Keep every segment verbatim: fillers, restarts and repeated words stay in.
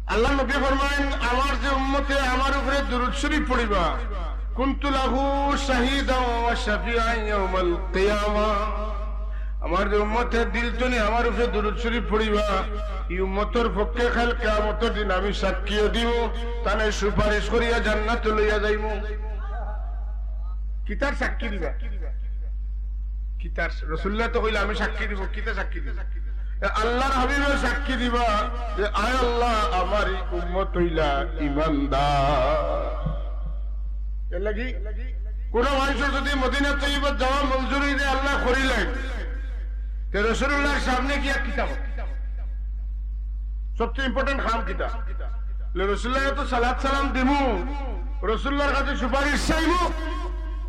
আল্লাহর নবী ফরমাইন, আমার যে উম্মতে আমার উপরে দুরূদ শরীফ পড়িবা, কুনতু লাহু শাহীদান ওয়া শাফিআন ইয়াউমাল কিয়ামা। আমার যে উম্মতে দিল তনে আমার উপরে দুরূদ শরীফ পড়িবা, ই উম্মতর পক্ষে কাইল কিয়ামতর দিন আমি সাক্ষীও দিমু, তানে সুপারিশ করিয়া জান্নাতো লইয়া যাইমু। কিতার সাক্ষী দিবা? কিতার? রাসূলুল্লায় তো কইলা, "আমি সাক্ষী দিমু।" কিতা সাক্ষী দিবা? এ আল্লাহর হাবিবে সাক্ষী দিবা যে, "আয় আল্লাহ, আমার ই উম্মত অইলা ঈমানদার।" এর লাগি কুনু মানষর যুদি মদিনা তৈয়বাত যাওয়া মঞ্জুর অইযায়, আল্লায় করিলাইন, তে রাসূলুল্লাহর সামনে গিয়া কিতা? সবচেয়ে important কাম কিতা? বলে, রাসূলুল্লাহরে তো সালাত সালাম দিমু, রাসূলুল্লাহর কাছে সুপারিশ চাইমু,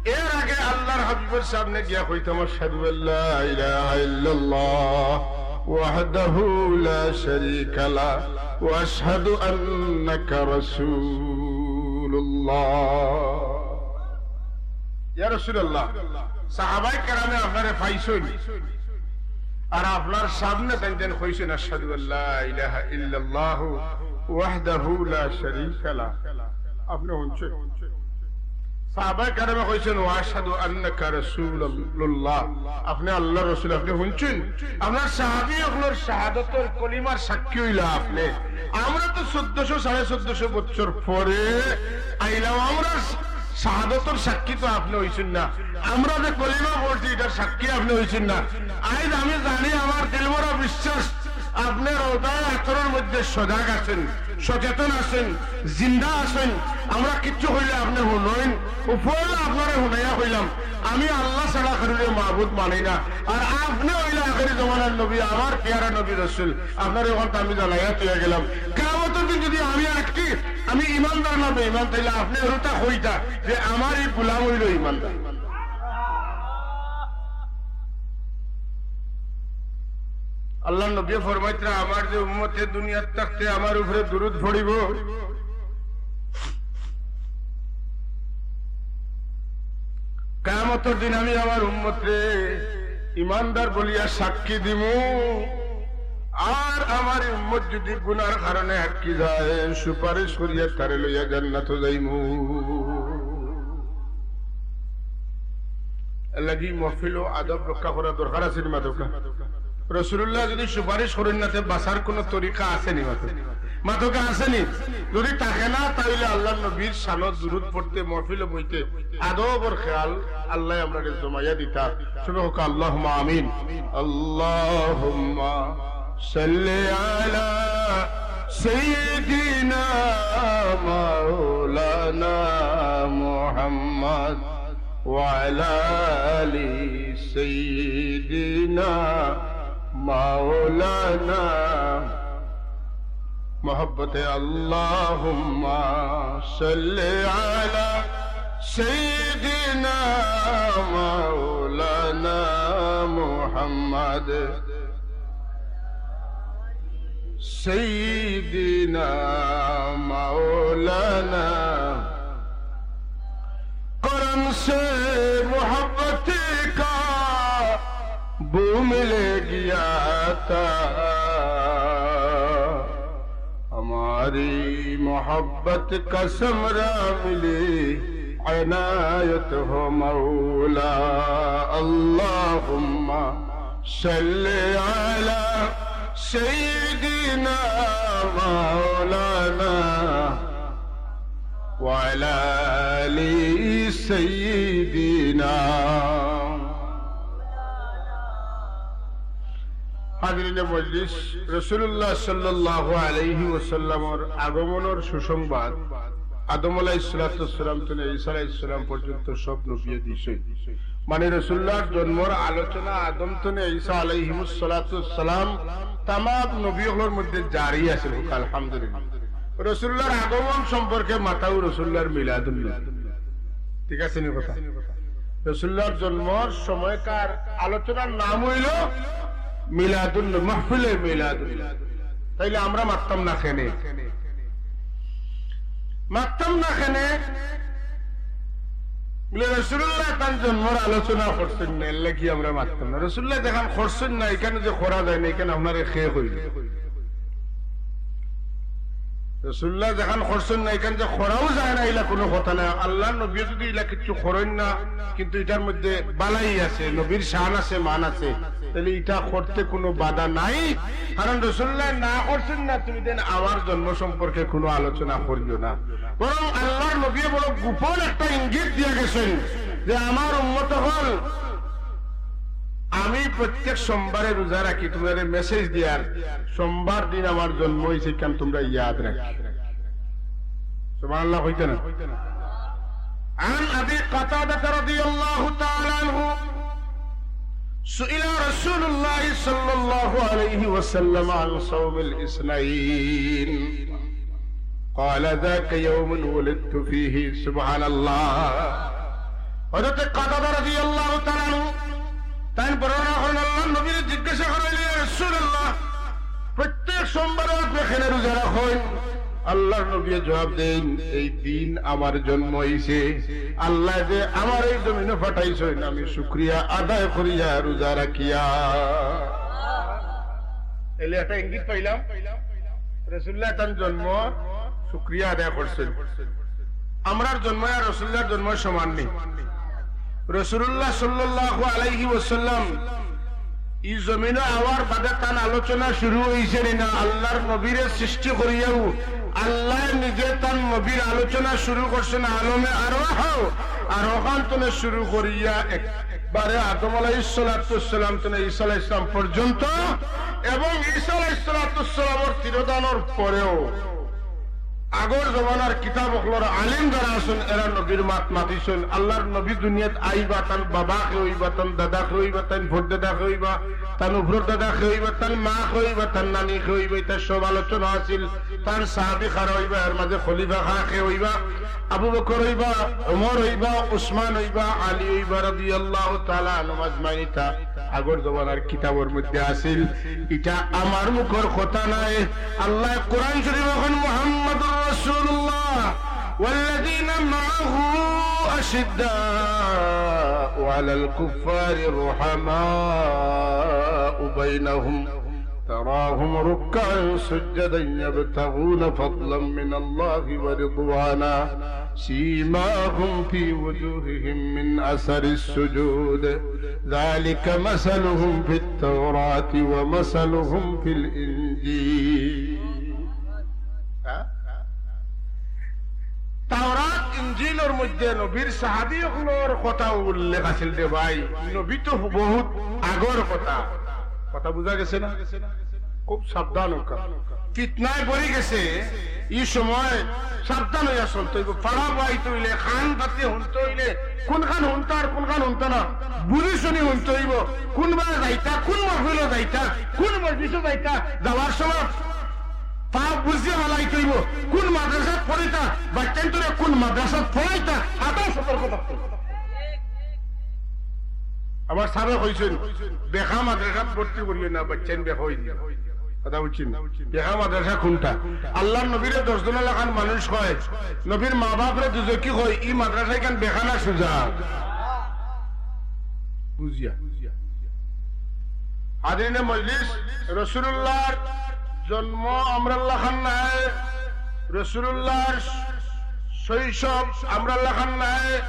এর আগে আল্লাহর হাবিবর সামনে গিয়া কইতাম, "আশহাদু আল্লা ইলাহা ইল্লাল্লাহ ওয়াহদাহু লা শারীকা লাহ ওয়া আশহাদু আন্নাকা রাসূলুল্লাহ।" ইয়া রাসূলুল্লাহ, সাহাবায়ে কেরামে আপনারে পাইছইন, আর আপনার সামনে তাইন যেন কইছইন, "আশহাদু আল্লা ইলাহা ইল্লাল্লাহু ওয়াহদাহু লা শারীকা লাহ।" আপনে হুনছইন? সাহাবায়ে কেরামে কইছইন, "ওয়া আশহাদু আন্নাকা রাসূলুল্লাহ।" আপনে আল্লাহর রাসূল, আপনে হুনছইন? আপনার সাহাবী অকলর শাহাদতর কলিমার সাক্ষী অইলা আপনে। আমরা তো চৌদ্দশো, সাড়ে চৌদ্দশো বছর পরে আইলাম, আমরা শাহাদতর সাক্ষী তো আপনে অইছইন না, আমরা যে কলিমা পড়ছি, ইটার সাক্ষী আপনে অইছইন না। আইজ আমি জানি, আমার দিলভরা বিশ্বাস, আপনে রওজায়ে আতহরর মধ্যে সজাগ আছইন, সচেতন আছইন, জিন্দা আছইন। আমরা কিচ্ছু কইলে আপনে হুনইন, উপরলা আপনারে হুনাইয়া কইলাম, আমি আল্লাহ ছাড়া কারুরে মাবুদ মানি না। আর আপনে অইলা আখেরি জমানার নবী, আমার পিয়ারা নবী রাসূল। আপনারে অখন তো আমি জানাইয়া থইয়া গেলাম, কিয়ামতর দিন যুদি আমি আটকি, আমি ইমানদার না বেইমান, তাইলে আপনে অরুতা কইতা যে আমার ই গুলাম অইলো ইমানদার। আল্লাহর নবী ফরমাইতরা, আমার যে উম্মতে দুনিয়াত থাকতে আমার উপরে দুরূদ পড়িবো, কিয়ামতর দিন আমি আমার উম্মতরে ইমানদার বলিয়া সাক্ষী দিমু, আর আমার উম্মত যুদি গুনার কারণে আটকি যায়, সুপারিশ করিয়া তারে লইয়া জান্নাতো যাইমু। এর লাগি মহফিলো আদব রক্ষা করার দরকার আছে নি মাতউক্কা? রাসূলুল্লাহ যুদি সুপারিশ করইন না, তে বাঁচার কুনু তরিকা আছে নি মাতউক্কা? মাতউক্কা আছে নি? যুদি থাকে না, তাইলে আল্লাহর নবীর শানো দুরূদ পড়তে, মহফিলো বইতে আদবর খেয়াল আল্লায় আমরারে জমাইয়া দিতা। সবে কউক্কা, আল্লাহুম্মা আমিন। আল্লাহুম্মা সাল্লি আলা সাইয়্যিদিনা মাওলানা মুহাম্মদ ওয়া আলা আলি সাইয়্যিদিনা মাওলানা। মহব্বতে আল্লাহুম্মা সাল্লি আলা সাইয়্যিদিনা মাওলানা মুহাম্মদ سیدنا مولانا۔ قرن سے محبت کا بو مل گیا تھا، ہماری محبت کا ثمرہ ملی، عنایت ہو مولا۔ اللہم صل علی سیدنا مولانا وعلی آل سیدنا۔ হাজিরিনে মজলিস, রাসূলুল্লাহ সাল্লাল্লাহু আলাইহি ওয়াসাল্লামর আগমনর সুসংবাদ, আদম আলাইহিস সালাতু ওয়াস সালাম তনে ঈসা আলাইহিস সালাম পর্যন্ত সব নবিয়ে দিছইন। মানে রাসূলুল্লাহর জন্মর আলোচনা আদম তনে ঈসা আলাইহিমুস সালাতু ওয়াস সালাম তামাম নবী অকলর মধ্যে জারি আছিল। কউক্কা আলহামদুলিল্লাহ। রাসূলুল্লাহর আগমন সম্পর্কে মাতাউ রাসূলুল্লাহর মিলাদুন নবী। ঠিক আছে নি কথা? রাসূলুল্লাহর জন্মর সময়কার আলোচনার নাম অইলো মিলাদুন নবী, মাহফিলে মিলাদুন নবী। তাইলে আমরা মাততাম না কেনে? মাততাম না কেনে? বলে, রাসূলুল্লাহ তান জন্মর আলোচনা করছইন না, এর লাগি আমরা মাততাম না। রাসূলুল্লাহ যেখান করছইন না, ইখান যে করা যায় না, ইখান আপনারে কে কইলো? রাসূলুল্লাহ যেখান করছইন না, এখান যে করাও যায় না, ইলা কুনু কথা নায়। আল্লাহর নবী যুদি ইলা কিচ্ছু করইন না, কিন্তু ইটার মধ্যে বালাই আছে, নবীর শান আছে, মান আছে, তাইলে ইটা করতে কুনু বাধা নাই। কারণ রাসূলুল্লাহ না করছইন না, তুমি দেন আমার জন্ম সম্পর্কে কুনু আলোচনা করিও না। বরং আল্লাহর নবী বড় গোপন একটা ইঙ্গিত দিয়া গেছইন যে, আমার উম্মত অকল, আমি প্রত্যেক সোমবারে রোজা রাখি, তুমরারে মেসেজ দিয়ার, সোমবার দিন আমার জন্ম অইছে, ইখান তুমরা ইয়াদ রাখি। সুবহানাল্লাহ কইতা না? عن أبي قتادة رضي الله تعالى عنه سئل رسول الله صلى الله عليه وسلم عن صوم الاثنين قال ذاك يوم ولدت فيه. সুবহানাল্লাহ। হযরতে কাতাদা রাদিয়াল্লাহু তাআলা আনহু তাইন বর্ণনা করইন, আল্লাহর নবীরে জিজ্ঞাসা করা অইলো, "ইয়া রাসূলুল্লাহ, প্রত্যেক সোমবারে আপনে কেনে রোজা রাখইন?" আল্লাহর নবীয়ে জবাব দেইন, "এই দিন আমার জন্ম অইছে, আল্লায় যে আমারে এই জমিনো পাঠাইছইন, আমি শুকরিয়া আদায় করিয়া রোজা রাখিয়া।" এলে একটা ইঙ্গিত পাইলাম, রাসূলুল্লাহ তান জন্ম শুকরিয়া আদায় করছইন। আমরার জন্ম আর রাসূলুল্লাহর জন্ম সমান নি? রাসূলুল্লাহ সাল্লাল্লাহু আলাইহি ওয়াসাল্লাম ই জমিনো আওয়ার বাদে তান আলোচনা শুরু অইছে নি না? আল্লাহর নবীরে সৃষ্টি করিয়াউ আল্লায় নিজে তান নবীর আলোচনা শুরু করছইন আলমে আরওয়াহ, আর অখান তনে শুরু করিয়া একবারে আদম আলাইহিস সালাতু ওয়াস সালাম তনে ঈসা আলাইহিস সালাম পর্যন্ত, এবং ঈসা আলাইহিস সালাতু ওয়াস সালামর তিরোধানর পরেও আগর জমানার কিতাব অকলর আলিম যারা আছইন, এরা নবীর মাত মাতিছইন। আল্লাহর নবী দুনিয়াত আইবা, তান বাবা কে অইবা, তান দাদা কে অইবা, তান পরদাদা কে অইবা, তান উপরদাদা কে অইবা, তান মা কে অইবা, তান নানি কে অইবা, ইতা সব আলোচনা আছিল। তান সাহাবী কারা অইবা, এর মাঝে খলিফা কে অইবা, আবু বকর অইবা, ওমর অইবা, উসমান অইবা, আলী অইবা রাদিয়াল্লাহু তাআলা আনহুম আজমাইন। ইতা আগর জমানার কিতাবর মধ্যে আছিল, ইটা আমার মুখর কথা নায়। আল্লায় কোরআন শরীফো কইন, "মুহাম্মাদুর রাসূলুল্লাহ ওয়াল্লাযীনা মাআহু আশিদ্দাউ আলাল কুফফারি রুহামাউ বাইনাহুম, তারাহুম রুক্কাআন সুজ্জাদান ইয়াবতাগুনা ফাদলাম মিনাল্লাহি ওয়া রিদওয়ানা।" سيماهم في وجوههم من أثر السجود ذلك مثلهم في التوراة ومثلهم في الإنجيل। হ্যাঁ? তাওরাত ইঞ্জিলর মধ্যে নবীর সাহাবী অকলর কথা উল্লেখ আছিল রে ভাই। নবী তো বহুত আগর কথা। কথা বুঝা গেছে না? খুব সাবধান অউক্কা। ফিতনায় ভরি গেছে ই সময়, সাবধান অইয়া চলতে অইবো। পাড়া বাইতে অইলে, কান পাতি হুনতে অইলে, কুনখান হুনতা আর কুনখান হুনতা না, বুঝি শুনি হুনতে অইবো। কুনবায় যাইতা, কুন মহফিলো যাইতা, কুন মজলিসো যাইতা, যাওয়ার সময় পা বুঝিয়া হালাইতে অইবো। কুন মাদ্রাসাত পড়িতা, বাচ্চাইন্তরে কুন মাদ্রাসাত পড়াইতা, আদা সতর্ক থাকতে অইবো। আবার সাবে কইছইন, বেকা মাদ্রাসাত ভর্তি করিও না, বাচ্চাইন বেকা অইযিবো। কথা বুঝছইন? বেকা মাদ্রাসা কুনটা? আল্লাহর নবীরে দশ জনর লাখান মানুষ কয়, নবীর মা বাপরে দুজখি কয়, ই মাদ্রাসা ইখান বেকা না সুজা? বুঝিয়া। হাজিরিনে মজলিস, রাসূলুল্লাহর জন্ম আমরার লাখান নায়, রাসূলুল্লাহর শৈশব আমরার লাখান নায়,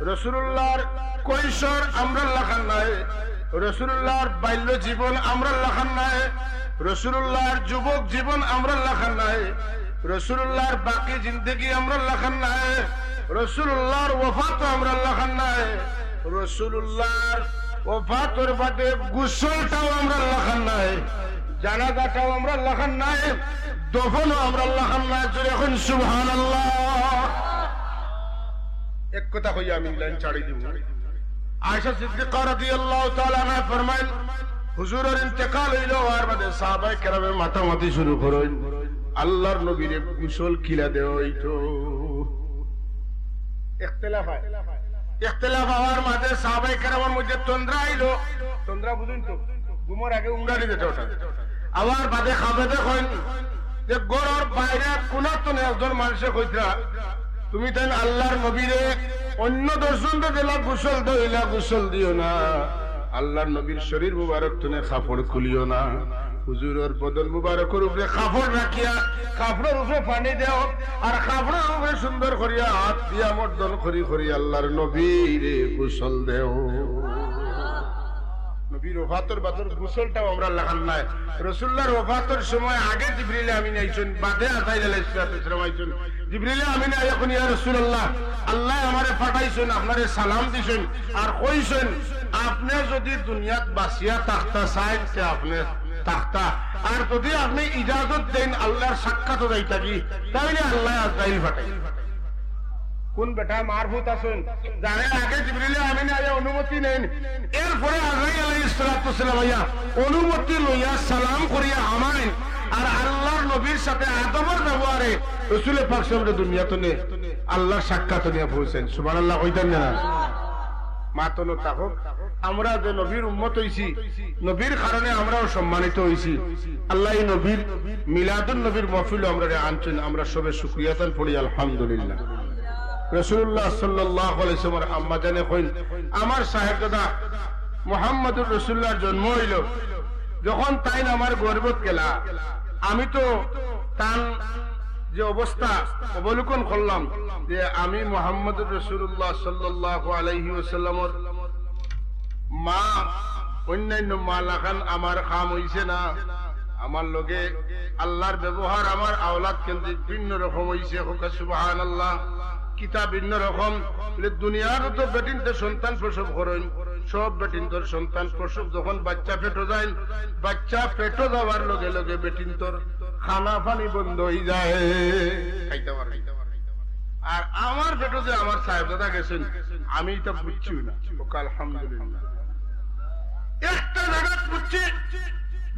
রাসূলুল্লাহর কৈশোর আমরার লাখান নায়, রাসূলুল্লাহর বাল্য জীবন আমরার লাখান নায়, রাসূলুল্লাহর যুবক জীবন আমরার লাখান নায়, রাসূলুল্লাহর বাকি জিন্দেগি আমরার লাখান নায়, রাসূলুল্লাহর ওফাত আমরার লাখান নায়, রাসূলুল্লাহর ওফাতর বাদে গোসলটাও আমরার লাখান নায়, জানাজাটাও আমরার লাখান নায়, দফনও আমরার লাখান নায়। জোরে কইন সুবহানাল্লাহ। এক কথা কইয়া আমি লাইন ছাড়ি দিমু। আয়েশা সিদ্দিকা রাদিয়াল্লাহু তাআলা আনহা ফরমাইন, হুজুরর ইন্তেকাল অইলো, অওয়ার বাদে সাহাবায়ে কেরামে মাতামাতি শুরু করইন, আল্লাহর নবীরে গোসল কিলা দেওয়া অইতো। ইখতিলাফ অয়। ইখতিলাফ অওয়ার মাঝে সাহাবায়ে কেরামর মধ্যে তন্দ্রা আইলো। তন্দ্রা বুঝইন তো? ঘুমর আগে উমরানি যেটা ওটা। আবার বাদে খাবেদে কইন যে ঘরর বাইরে কুনাত তনে একজন মানষে কইতরা, "তুমি তাইন আল্লাহর নবীরে অন্য দশজনরে যেলা গোসল দেও, ইলা গোসল দিও না। আল্লাহর নবীর শরীর মুবারক তনে কাপড় খুলিও না।" হুজুরর বদন মুবারকর উপরে কাপড় রাখিয়া কাপড়র উপরে পানি দেও, আর কাপড়র উপরে সুন্দর করিয়া আত দিয়া মর্দন করি করি আল্লাহর নবীরে গোসল দেও। নবীর ওফাতর বাদর গোসলটাও আমরার লাখান নায়। রাসুলুল্লাহর ওফাতর সময় আগে জিবরিল আমিন আইছইন, বাদে আজরাইল আলাইহিস সালাতু ওয়াস সালাম আইছইন। জিবরিল আমিন আইয়া কইন, "ইয়া রাসুলুল্লাহ, আল্লায় আমারে পাঠাইছইন, আপনারে সালাম দিছইন, আর কইছইন, আপনে যুদি দুনিয়াত বাচিয়া থাকতা চাইন, তে আপনে থাকতা, আর যুদি আপনে ইজাজত দেইন আল্লাহর সাক্ষাতো যাইতাগি, তাইলে আল্লায় আজরাইল পাঠাইন।" কুন বেটা মার ফুত আছইন, যারে আগে জিবরিল আমিন আইয়া অনুমতি নেইন, এরপরে আজরাইল আলাইহিস সালাতু ওয়াস সালাম আইয়া অনুমতি লইয়া সালাম করিয়া হামাইন, আর আল্লাহর নবীর সাথে আদবর ব্যবহারে রাসুলে পাক সাল্লাল্লাহু আলাইহি ওয়াসাল্লাম দুনিয়াত নিয়া আল্লাহর সাক্ষাতো নিয়া পৌঁছাইন। সুবহানাল্লাহ কইতাম না? মাতো না থাকো। আমরা যে নবীর উম্মত অইছি, নবীর কারণে আমরাও সম্মানিত অইছি। আল্লায় এই নবীর মিলাদুন নবীর মাহফিলো আমরারে আনছইন, আমরা সবে শুকরিয়া তান পড়ি আলহামদুলিল্লাহ। রাসুলুল্লাহ সাল্লাল্লাহু আলাইহি ওয়াসাল্লামর আম্মা জানে কইন, আমার সাহেবজাদা মুহাম্মদুর রাসুলুল্লাহর জন্ম অইলো, যখন তাইন আমার গর্ভত গেলা, আমি তো তান যে অবস্থা অবলোকন করলাম যে আমি মুহাম্মদুর রাসুলুল্লাহ সাল্লাল্লাহু আলাইহি ওয়াসাল্লামর মা, অইন্যাইন্য মা লাখান আমার কাম অইছে না। আমার লগে আল্লাহর ব্যবহার আমার আওলাদ কেন্দ্রিক ভিন্ন রকম অইছে। কউক্কা সুবহানাল্লাহ। কিতা ভিন্ন রকম? বলে, দুনিয়াত তো বেটিন্তে সন্তান প্রসব করইন, সব বেটিন্তর সন্তান প্রসব যখন বাচ্চা পেটো যাইন, বাচ্চা পেটো যাওয়ার লগে লগে বেটিন্তর খানা পানি বন্ধ অইযায়, খাইতা পারে না। আর আমার পেটো যে আমার সাহেবজাদা গেছইন, আমি ইতা বুঝছি না। কউক্কা আলহামদুলিল্লাহ। একটা জাগাত বুঝছি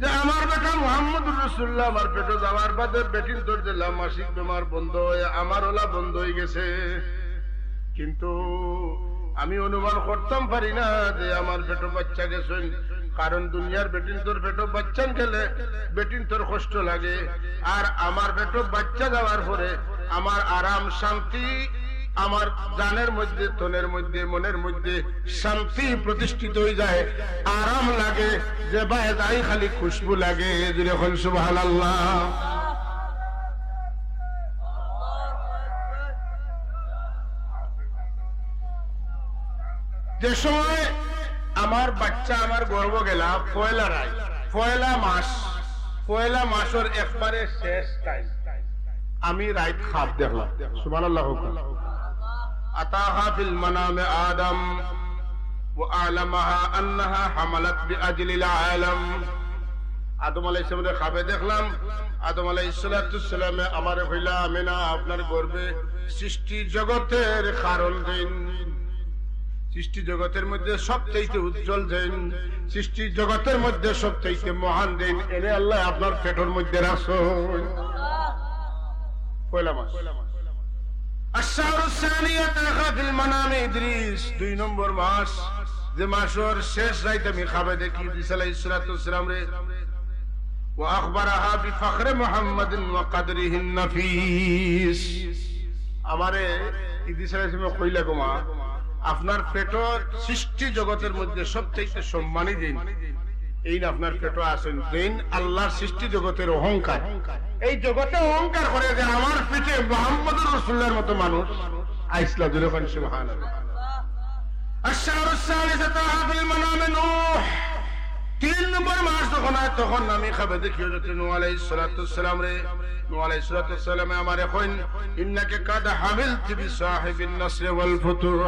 যে আমার বেটা মুহাম্মদুর রাসুলুল্লাহ আমার পেটো যাওয়ার বাদে বেটিন্তর যে লা মাসিক বেমার বন্ধ অইয়া আমার অলা বন্ধ অইগেছে, কিন্তু আমি অনুমান করতাম পারি না যে আমার পেটো বাচ্চা গেছইন, কারণ দুনিয়ার বেটিন্তর পেটো বাচ্চান গেলে বেটিন্তর কষ্ট লাগে, আর আমার পেটো বাচ্চা যাওয়ার পরে আমার আরাম শান্তি, আমার জানের মধ্যে, তনের মধ্যে, মনের মধ্যে শান্তি প্রতিষ্ঠিত অইযায়, আরাম লাগে, যে বায় যাই খালি খুশবু লাগে। জোরে কইন সুবহানাল্লাহ। যে সময় আমার বাচ্চা আমার গর্ভ গেলা, পয়লা রাইত, পয়লা মাস, পয়লা মাসর একবারে শেষ টাইম, আমি রাইত খাব দেখলাম। সুবহানাল্লাহ কউক্কা। আতাহা ফিল মানামে আদম ওয়া আলামাহা আন্নাহা হামালাত বিআজলিল আলম। আদম আলাইহিস সালামরে খাবে দেখলাম। আদম আলাইহিস সালাতু ওয়াস সালামে আমারে কইলা, "আমেনা, আপনার গর্ভে সৃষ্টি জগতের কারণ যেইন, সৃষ্টি জগতের মধ্যে সবচাইতে উজ্জ্বল যেইন, সৃষ্টি জগতের মধ্যে সবচাইতে মহান যেইন, এরে আল্লায় আপনার পেটর মধ্যে রাখছইন।" পয়লা মাস। আশ-শাহরুস সানি আতাহা ফিল মানামে ইদ্রিস, দুই নম্বর মাস, যে মাসর শেষ রাইত আমি খাবে দেখি ইদ্রিস আলাইহিস সালাতু ওয়াস সালামরে। ওয়া আখবারাহা বিফখরে মুহাম্মাদিন ওয়া কদরিহিন নাফিস। আমারে ইদ্রিস আলাইহিস সালামে কইলা, "গো মা, আপনার পেটর সৃষ্টি জগতের মধ্যে সবচাইতে সম্মানী যেইন, এইন আপনার পেটো আছইন।" যেইন আল্লাহর সৃষ্টি জগতের অহংকার, এই জগতে অহংকার করে যে আমার পিঠে মুহাম্মদুর রাসূলুল্লাহর মতো মানুষ আইছলা। জোরে কইন সুবহানাল্লাহ। আশ-শাহরুস সালিস আতাহা ফিল মানামে নূহ। তিন নম্বর মাস যখন অয়, তখন আমি খাবে দেখি হযরত নূহ আলাইহিস সালাতু ওয়াস সালামরে। নূহ আলাইহিস সালাতু ওয়াস সালামে আমারে কইন, "ইন্নাকি কাদ হামিলতি বিসাহিবিন নাসরি ওয়াল ফুতুহ।"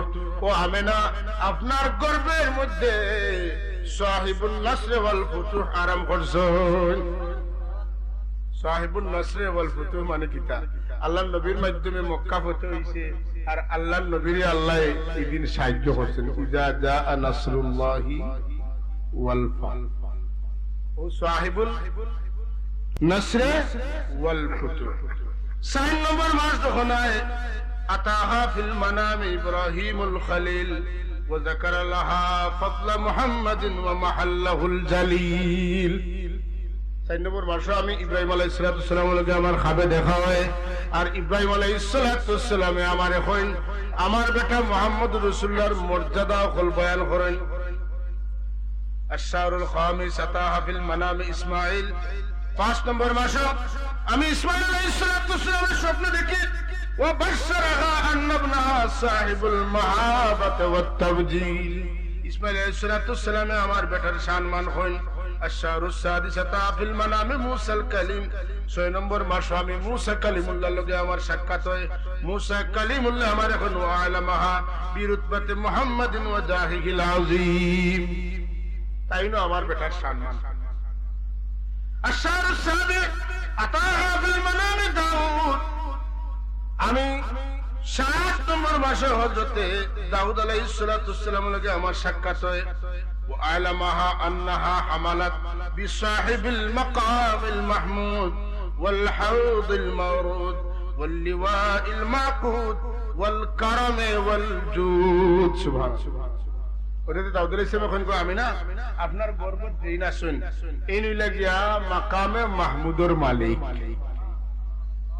ও আমেনা, আপনার গর্ভের মধ্যে সাহিবুন নাসরি ওয়াল ফুতুহ আরাম করছইন। সাহিবুন নাসরি ওয়াল ফুতুহ মানে কিতা? আল্লাহর নবীর মাধ্যমে মক্কা ফতহ অইছে, আর আল্লাহর নবীরে আল্লায় ইদিন সাহায্য করছইন। ইজা জাআ নাসরুল্লাহি ওয়াল ফাতহ। ও সাহিবুল নাসরে ওয়াল ফুতুহ। চাইর নম্বর মাস যখন অয়, আতাহা ফিল মানামি ইব্রাহিমুল খলিল ওয়া যাকারা লাহা ফাদলা মুহাম্মাদিন ওয়া মাহাল্লাহুল জালিল। চাইর নম্বর মাসো আমি ইব্রাহিম আলাইহিস সালাতু ওয়াস সালামর লগে আমার খাবে দেখা অয়, আর ইব্রাহিম আলাইহিস সালাতু ওয়াস সালামে আমারে কইন, আমার বেটা মুহাম্মদুর রাসূলুল্লাহর মর্যাদা অকল বয়ান করইন। الشهر الخامس أتاها في المنام إسماعيل। পাঁচ নম্বর মাসো আমি ইসমাইল আলাইহিস সালাতু ওয়াস সালামের স্বপ্ন দেখি, وبشرها أن ابنها صاحب المهابة والتبجيل। ইসমাইল আলাইহিস সালাতু ওয়াস সালামে আমার বেটার সম্মান কইন। الشهر السادس أتاها في المنام موسى الكليم। ছয় নম্বর মাসো আমি মুসা কালিমুল্লাহর লগে আমার সাক্ষাৎ অয়। মুসা কালিমুল্লাহ আমারে কইন, وأعلمها برتبة محمد وجاهه العظيم। তাইনও আমার বেটার সম্মান। الشهر السابع أتاها في المنام داود। আমি সাত নম্বর মাসো হযরতে দাউদ আলাইহিস সালাতু ওয়াস সালামের লগে আমার সাক্ষাৎ অয়। وأعلمها أنها حملت بصاحب المقام المحمود والحوض المورود واللواء المعقود والكرم والجود। সুবহানাল্লাহ। হযরতে দাউদ আলাইহিস সালামে কইন, "গো আমিনা, আপনার গর্ভত যেইন আছইন, এইন অইলা গিয়া মাকামে মাহমুদর মালিক।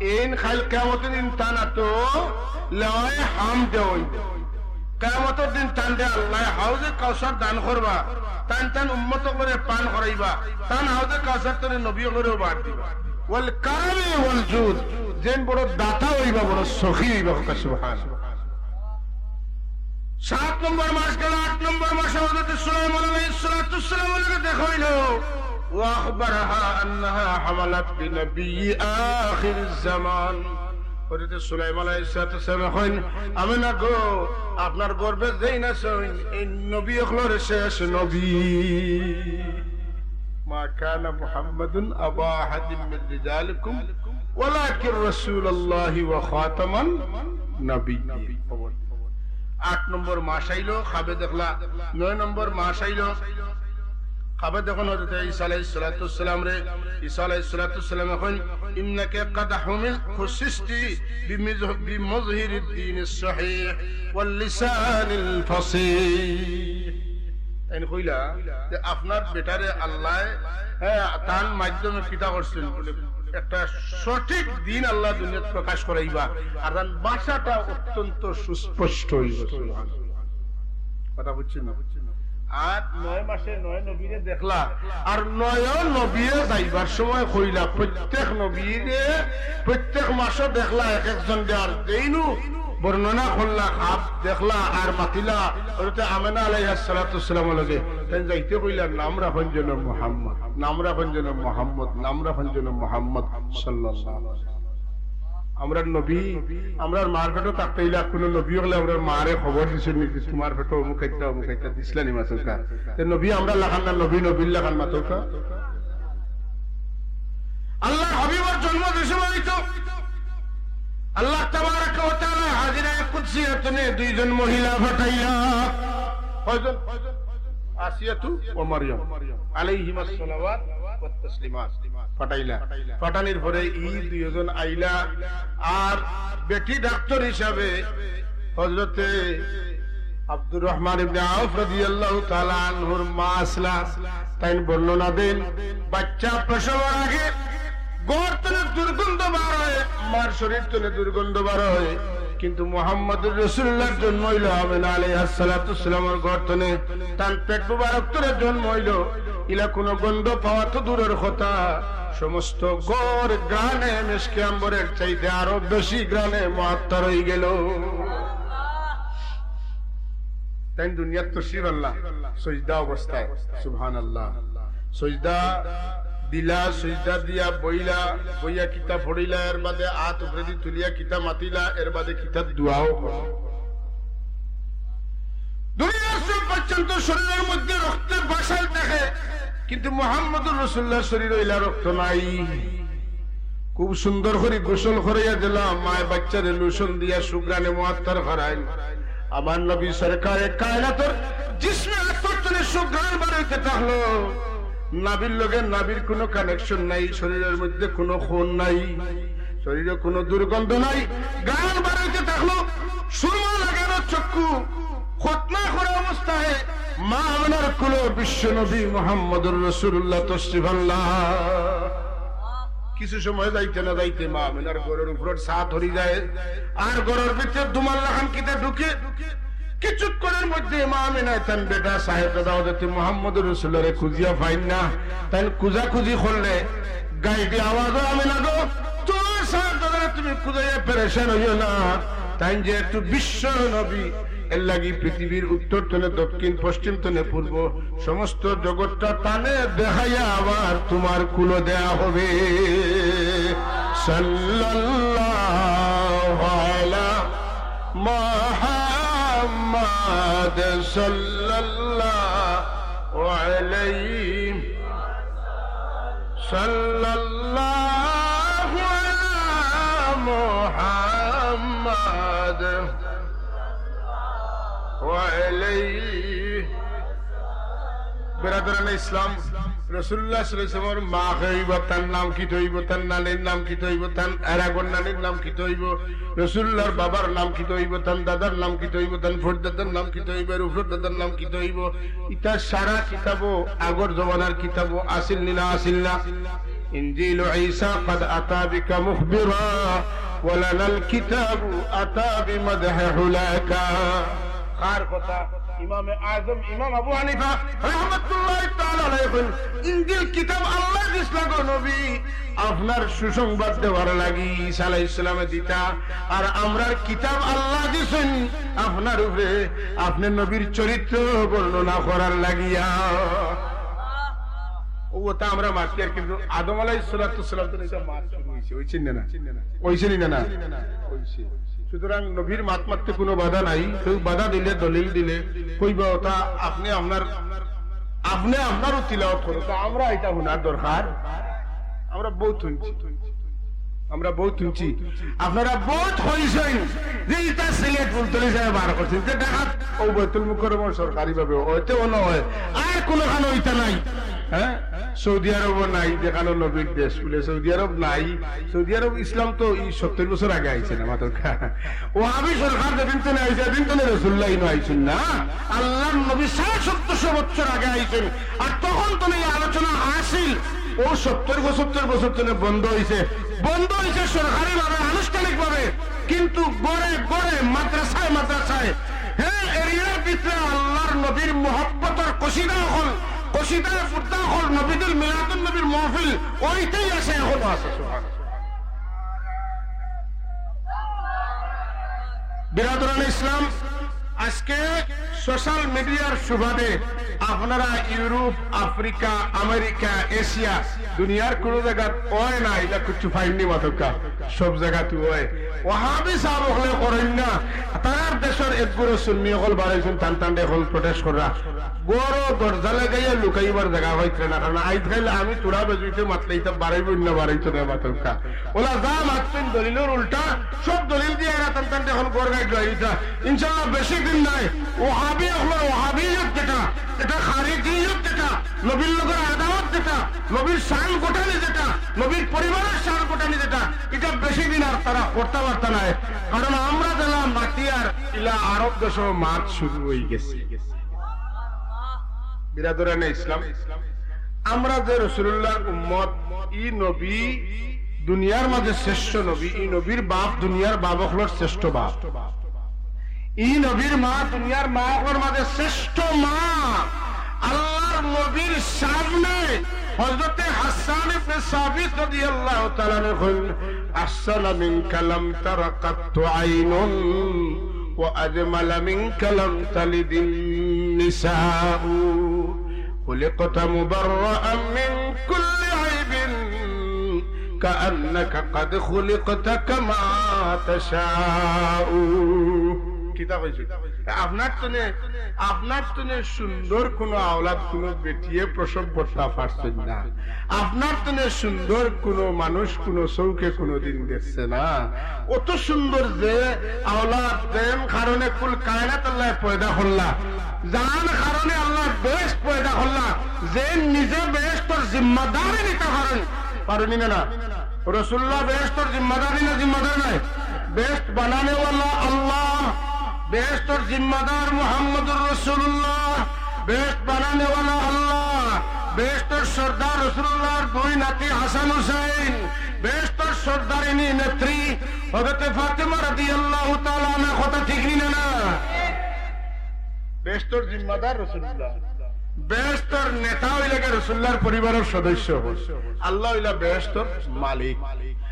এইন কাইল কিয়ামতর দিন তান আতো লেওয়ায়ে হামদে অইবো। কিয়ামতর দিন তানরে আল্লায় হাউজে কাউসার দান করবা, তান তান উম্মত অকলরে পান করাইবা, তান হাউজে কাউসার তনে নবী অকলরেও বার দিবা। والكرم والجود, যেইন বড় দাতা অইবা, বড় সখী অইবা।" সুবহানাল্লাহ। সাত নম্বর মাস গেল, আট নম্বর মাসো হযরতে সুলাইমান আলাইহিস সালাতু ওয়াস সালামের লগে দেখা অইলো। وأخبرها أنها حملت بنبي آخر الزمان। হযরতে সুলাইমান আলাইহিস সালাতু ওয়াস সালামে কইন, "আমিনা গো, আপনার গর্ভে যেইন আছইন, এইন নবী অকলর শেষ নবী।" ما كان محمد أبا أحد من رجالكم ولكن رسول الله وخاتم النبيين। আট নম্বর মাস আইলো, খাবে দেখলা। নয় নম্বর মাস আইলো, খাবে দেখইন হযরতে ঈসা আলাইহিস সালাতু ওয়াস সালামরে। ঈসা আলাইহিস সালাতু ওয়াস সালামে কইন, إنك قد حملت، خصصت بمظ-، بمظهر الدين الصحيح واللسان الفصيح। তাইন কইলা যে আপনার বেটারে আল্লায়, হ্যাঁ, তান মাধ্যমে কিতা করছইন, বলে একটা সঠিক দিন আল্লায় দুনিয়াত প্রকাশ করাইবা, আর তান ভাষাটা অত্যন্ত সুস্পষ্ট অইবো। সুবহানাল্লাহ। কথা বুঝছইন না? আর নয় মাসে নয় নবীরে দেখলা, আর নয় নবীয়ে যাইবার সময় কইলা, প্রত্যেক নবীরে প্রত্যেক মাসো দেখলা এক একজনরে, আর যেইনু বর্ণনা করলা, খাব দেখলা আর মাতিলা, হযরতে আমেনা আলাইহাস সালাতু ওয়াস সালামর লগে, তাইন যাইতে কইলা, নাম রাখইন যেন মোহাম্মদ, নাম রাখইন যেন মোহাম্মদ, নাম রাখইন যেন মোহাম্মদ সাল্লাল্লাহু আলাইহি ওয়াসাল্লাম। আমরার নবী, আমরার মার পেটো থাকতে অইলা কুনু নবী অকলে আমরার মারে খবর দিছইন নি যে তুমার পেটো অমুক আইতা, অমুক আইতা, দিছলা নি মাসুকা? তে নবী আমরার লাখান না, নবী নবীর লাখান মাতউক্কা। আল্লাহর হাবিবর জন্ম যে সময় অইতো, আল্লাহ তাবারাকা ওয়া তাআলা হাজিরায়ে কুদসিয়া তনে দুইজন মহিলা পাঠাইলা। কয়জন? আসিয়াতু ওয়া মারিয়াম আলাইহিমাস সালাওয়াত ওয়াত তাসলিমাত পাঠাইলা। পাঠানির পরে ই দুইজন আইলা, আর বেটি ডাক্তার হিসাবে হযরতে আব্দুর রহমান ইবনে আউফ রাদিয়াল্লাহু তাআলা আনহুর মা আছলা। তাইন বর্ণনা দেইন, বাচ্চা প্রসবর আগে ঘর তনে দুর্গন্ধ বার অয়, মার শরীর তনে দুর্গন্ধ বার অয়, কিন্তু মুহাম্মদুর রাসূলুল্লাহর জন্ম অইলো আমেনা আলাইহাস সালাতু ওয়াস সালামর ঘর তনে, তান পেট মুবারক তনে জন্ম অইলো। ইলা কুনু গন্ধ পাওয়া তো দূরর কথা, সমস্ত ঘর ঘ্রাণে মিশকে আম্বরের চাইতে আরো বেশি ঘ্রাণে মুআত্তার অইগেলো। তাইন দুনিয়াত তশরিফ আনলা সইজদা অবস্থায়, সুবহানাল্লাহ। সইজদা দিলা, সইজদা দিয়া বইলা, বইয়া কিতা পড়িলা, এর বাদে আত উপরেদি তুলিয়া কিতা মাতিলা, এর বাদে কিতা দোয়াও করলা। দুনিয়ার সব বাচ্চাইন তো শরীরর মধ্যে রক্তে বাসাইল থাকে, কিন্তু মুহাম্মদুর রাসূলুল্লাহর শরীরো ইলা রক্ত নাই। খুব সুন্দর করি গোসল করাইয়া দিলা, মায় বাচ্চারে লোশন দিয়া সুঘ্রাণে মুআত্তার করাইল। আমার নবী সরকারে কায়নাতর জিসমে আকবর তনে সুঘ্রাণ বার অইতে থাকলো। নাভির লগে নাভির কুনু connection নাই, শরীরর মধ্যে কুনু খুন নাই, শরীরো কুনু দুর্গন্ধ নাই, ঘ্রাণ বার অইতে থাকলো। সুরমা লাগানো চক্ষু, খতনা করা অবস্থায় মা আমেনার কুলো বিশ্ব নবী মুহাম্মদুর রাসূলুল্লাহ তশরিফ আনলা। কিছু সময় যাইতে না যাইতে মা আমেনার ঘরর উপরর ছাদ হরি যায়, আর ঘরর ভিতরে ধুমার লাখান কিতা ঢুকে। কিছুক্ষণর মধ্যে মা আমিনায় তান বেটা সাহেবজাদা হযরতে মুহাম্মদুর রাসূলুল্লাহরে খুঁজিয়া পাইন না। তাইন খুঁজাখুঁজি করলে গাইবি আওয়াজ অয়, "আমিনা গো, তুমার সাহেবজাদারে তুমি খুঁজাইয়া পেরেশান অইও না।" তাইন যেহেতু বিশ্ব নবী, এর লাগি পৃথিবীর উত্তর তনে দক্ষিণ, পশ্চিম তনে পূর্ব, সমস্ত জগৎটা তানে দেখাইয়া আবার তুমার কুলো দেয়া হবে। সাল্লাল্লাহু আলা মুহাম্মাদ সাল্লাল্লাহু আলাইহি সাল্লাল্লাহু আলা মুহাম্মাদ ওয়া আলাইহি। বেরাদরানে ইসলাম, রাসূলুল্লাহ সাল্লাল্লাহু আলাইহি ওয়াসাল্লামর মা কে অইবো, তান নাম কিতা অইবো, তান নানির নাম কিতা অইবো, তান এরাগর নানির নাম কিতা অইবো, রাসূলুল্লাহর বাবার নাম কিতা অইবো, তান দাদার নাম কিতা অইবো, তান ফরদাদার নাম কিতা অইবো, এর উপরর দাদার নাম কিতা অইবো, ইতা সারা কিতাবো, আগর জমানার কিতাবো আছিল নি না, আছিল না? ইনজিলু ঈসা ক্বাদ আতা বিকা মুখবিরা, ওয়া লানাল কিতাবু আতা বিমাদহি হুলাকা। কার কথা? ইমামে আজম, ইমাম আবু হানিফা রাহমাতুল্লাহি তাআলা আলাইহি কইন, ইনজিল কিতাব আল্লায় দিছলা গো নবী, আপনার সুসংবাদ দেওয়ার লাগি ঈসা আলাইহিস সালামে দিতা, আর আমরার কিতাব আল্লায় দিছইন আপনার উপরে, আপনে নবীর চরিত্র বর্ণনা করার লাগিয়া। অউ কথা আমরা মাতিয়ার, কিন্তু আদম আলাইহিস সালাতু ওয়াস সালাম তনে ইতা মাত শুরু অইছে, অইছে নি না? অইছে নি না? না? অইছে। সুতরাং নবীর মাত মাততে কুনু বাধা নাই। কেউ বাধা দিলে, দলিল দিলে, কইবা ওটা আপনে আপনার, আপনে আপনারও তিলাওয়াত করো, তো আমরা ইটা হুনার দরকার। আমরা বউত হুনছি, আমরা বউত হুনছি, আপনারা বউত কইছইন যে ইটা সিলেট ফুলতলি সাহেবে বার করছইন, যে ঢাকাত অউ বাইতুল মুকাররমর সরকারিভাবে অয়, তে অনো অয়, আর কুনুখানো ইতা নাই। হ্যাঁ, সৌদি আরবও নাই, যেখানো নবীর দেশ বুলে সৌদি আরব নাই। সৌদি আরব ইসলাম তো ই সত্তইর বছর আগে আইছে না মাত্র। ওয়াহাবি সরকার যেদিন তনে আইছে, এদিন তনে রাসূলুল্লাহ ইনো আইছইন না। আল্লাহর নবী সাড়ে সত্তরশো বছর আগে আইছইন। আর তখন তনে ই আলোচনা আছিল, অউ সত্তইর পঁচাত্তইর বছর তনে বন্ধ অইছে, বন্ধ অইছে সরকারিভাবে, আনুষ্ঠানিকভাবে। কিন্তু ঘরে ঘরে, মাদ্রাসায় মাদ্রাসায়, হে এরিয়ার ভিতরে আল্লাহর নবীর মহব্বতর কসিদা অকল, কসিদায়ে ফুরদা অকল, নবীদুল মিলাদুন নবীর মাহফিল অইতেই আছে, এখনো আছে। সুবহানাল্লাহ। বিরাদরানে ইসলাম, আজকে সোশ্যাল মিডিয়ার সুবাদে আপনারা ইউরোপ, আফ্রিকা, আমেরিকা, এশিয়া, দুনিয়ার কুনু জাগাত অয় না, ইলা কিচ্ছু পাইননি মাতউক্কা, সব জাগাত অয়। ওয়াহাবি সাব অকলে করইন না, তারার দেশর একগুরু সুন্নি অকল বারইছইন, তান তান অকল প্রোটেস্ট কররা। ঘরো দরজা লাগাইয়া লুকাইবার জাগা পাইতরা না, কারণ আইজ কাইল আমি থুড়া বেজুইতে মাতলে ইতা বারইবো না, বারইতো না মাতউক্কা। অলা যা মাতছইন দলিলর উল্টা, সব দলিল দিয়া এরা তান তান অখন ঘর গাইড লইতা। ইনশাআল্লাহ বেশি দিন নাই। ওয়াহাবি অকলর ওয়াহাবিয়ত যেটা, ইটা খারিজিয়ত যেটা, নবীর লগর আদাওয়াত যেটা, নবীর শান ঘটানি যেটা, নবীর পরিবারর শান ঘটানি যেটা, ইটা বেশি দিন আর তারা করতা পারতা নায়। কারণ আমরা যেলা মাতিয়ার ইলা আরব দেশো মাত শুরু অইগেছে। বিরাদরানে ইসলাম, আমরা যে রাসূলুল্লাহর উম্মত, ই নবী দুনিয়ার মাঝে শ্রেষ্ঠ নবী, ই নবীর বাপ দুনিয়ার বাপ অকলর শ্রেষ্ঠ বাপ, ই নবীর মা দুনিয়ার মা অকলর মাঝে শ্রেষ্ঠ মা। আল্লাহর নবীর সামনে হযরতে হাসান ইবনে সাবিত রাদিয়াল্লাহু তাআলা আনহু কইন, "আহসানা মিনকা লাম তারা কাত্তু আইনুন ওয়া আজমালা মিনকা লাম তালিদিন নিসাউ।" খুলিকতা মুবাররাআম মিন কুল্লি আইবিন কাআন্নাকা কাদ খুলিকতা কামা তাশাউ। কিতা কইছে? আপনার তনে, আপনার তনে সুন্দর কুনু আওলাদ কুনু বেটিয়ে প্রসব করতা পারছইন না। আপনার তনে সুন্দর কুনু মানুষ কুনু চউখে কুনুদিন দেখছে না। অত সুন্দর যে আওলাদ যেন কারণে কুল কায়নাত আল্লায় পয়দা করলা, যান কারণে আল্লায় বেহেশত পয়দা করলা, যে নিজে বেহেশতর জিম্মাদারি নিতা পারইন, পারইন নি না? রাসূলুল্লাহ বেহেশতর জিম্মাদার নি না জিম্মাদার নায়? বেহেশত বানানেওয়ালা আল্লাহ, বেহেশতর জিম্মাদার মুহাম্মদুর রাসূলুল্লাহ, বেহেশত বানানেওয়ালা আল্লাহ, বেহেশতর সর্দার রাসূলুল্লাহর দুই নাতি হাসান হুসাইন, বেহেশতর সর্দারিনী নেত্রী হযরতে ফাতেমা রাদিয়াল্লাহু তাআলা আনহা। কথা ঠিক নি না? না? বেহেশতর জিম্মাদার রাসূলুল্লাহ। বেহেশতর নেতা অইলা গিয়া রাসূলুল্লাহর পরিবারর সদস্য। আল্লাহ অইলা বেহেশতর মালিক।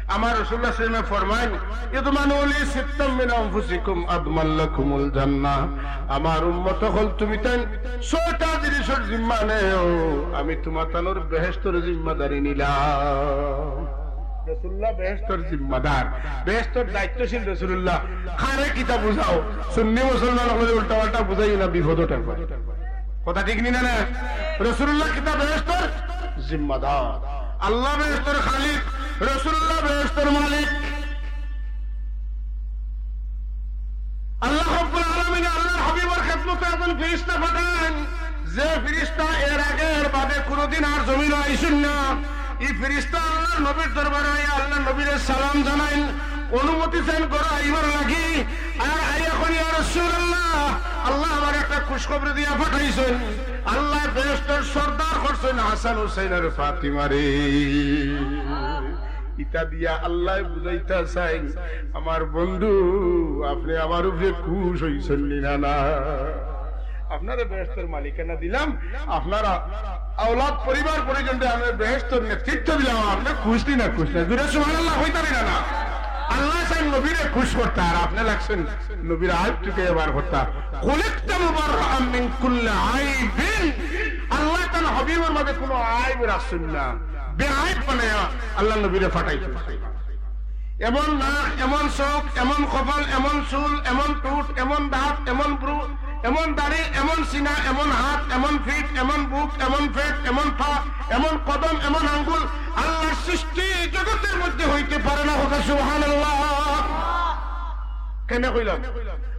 আমার রাসূলুল্লাহ সাল্লাল্লাহু আলাইহি ওয়াসাল্লামে ফরমাইন, "ইদমানু লি সিত্তাম মিন আনফুসিকুম আদমান লাকুমুল জান্নাহ।" আমার উম্মত অকল, তুমি তাইন ছয়টা জিনিসর জিম্মা নেও, আমি তুমাতানর বেহেশতর জিম্মাদারি নিলাম। রাসূলুল্লাহ বেহেশতর জিম্মাদার, বেহেশতর দায়িত্বশীল রাসূলুল্লাহ। কারে কিতা বুঝাও, সুন্নি মুসলমান অকলরে উল্টা পাল্টা বুঝাইও না, বিপদো ঠেলবা। কথা ঠিক নি না, না? রাসূলুল্লাহ কিতা বেহেশতর জিম্মাদার, আল্লাহ বেহেশতর খালিক, রাসূলুল্লাহ বেহেশতর মালিক। আল্লাহ রাব্বুল আলামিন আল্লাহর হাবিবর খেদমতে একজন ফিরিস্তা পাঠাইন, যে ফিরিস্তা এর আগে এর বাদে কোনোদিন আর জমিনো আইছইন না। ই ফিরিস্তা আল্লাহর নবীর দরবারে আইয়া আল্লাহর নবীরে সালাম জানাইন, অনুমতি চাইন ঘরো আইবার লাগি। আর আইয়া কইন, "ইয়া রাসূলুল্লাহ, আল্লাহ আমারে একটা খুশখবরি দিয়া পাঠাইছইন। আল্লাহ বেহেশতর সর্দার করছইন হাসান হুসাইন আর ফাতিমারে।" ইতা দিয়া আল্লাহ বুঝাইতা চাইন, "আমার বন্ধু, আপনে আমার উপরে খুশ অইছইন নি না, না? আপনারে বেহেশতর মালিকানা দিলাম, আপনারা আওলাদ পরিবার পরিজনরে আমি বেহেশতর নেতৃত্ব দিলাম, আপনে খুশ নি না, খুশ না?" জোরে সুবহানাল্লাহ কইতা নি না, না? আল্লাহ চাইন নবীরে খুশ করতা, আর আপনে লাগছইন নবীর আইব টুকাইয়া বার করতা। "খুলিকতা মুবাররাআম মিন কুল্লি আইবিন।" আল্লাহ তান হাবিবর মাঝে কোনো আইব রাখছইন না, বেআইব বানাইয়া আল্লাহ নবীরে পাঠাইছইন। এমন নাক, এমন চোখ, এমন কপাল, এমন চুল, এমন ঠোঁট, এমন দাঁত, এমন ভ্রু, এমন দাড়ি, এমন সিনা, এমন হাত, এমন পিঠ, এমন বুক, এমন পেট, এমন পা, এমন কদম, এমন আঙ্গুল, আল্লাহর সৃষ্টি জগতের মধ্যে হইতে পারে না। কথা সুবহানাল্লাহ। কেনে কইলাম?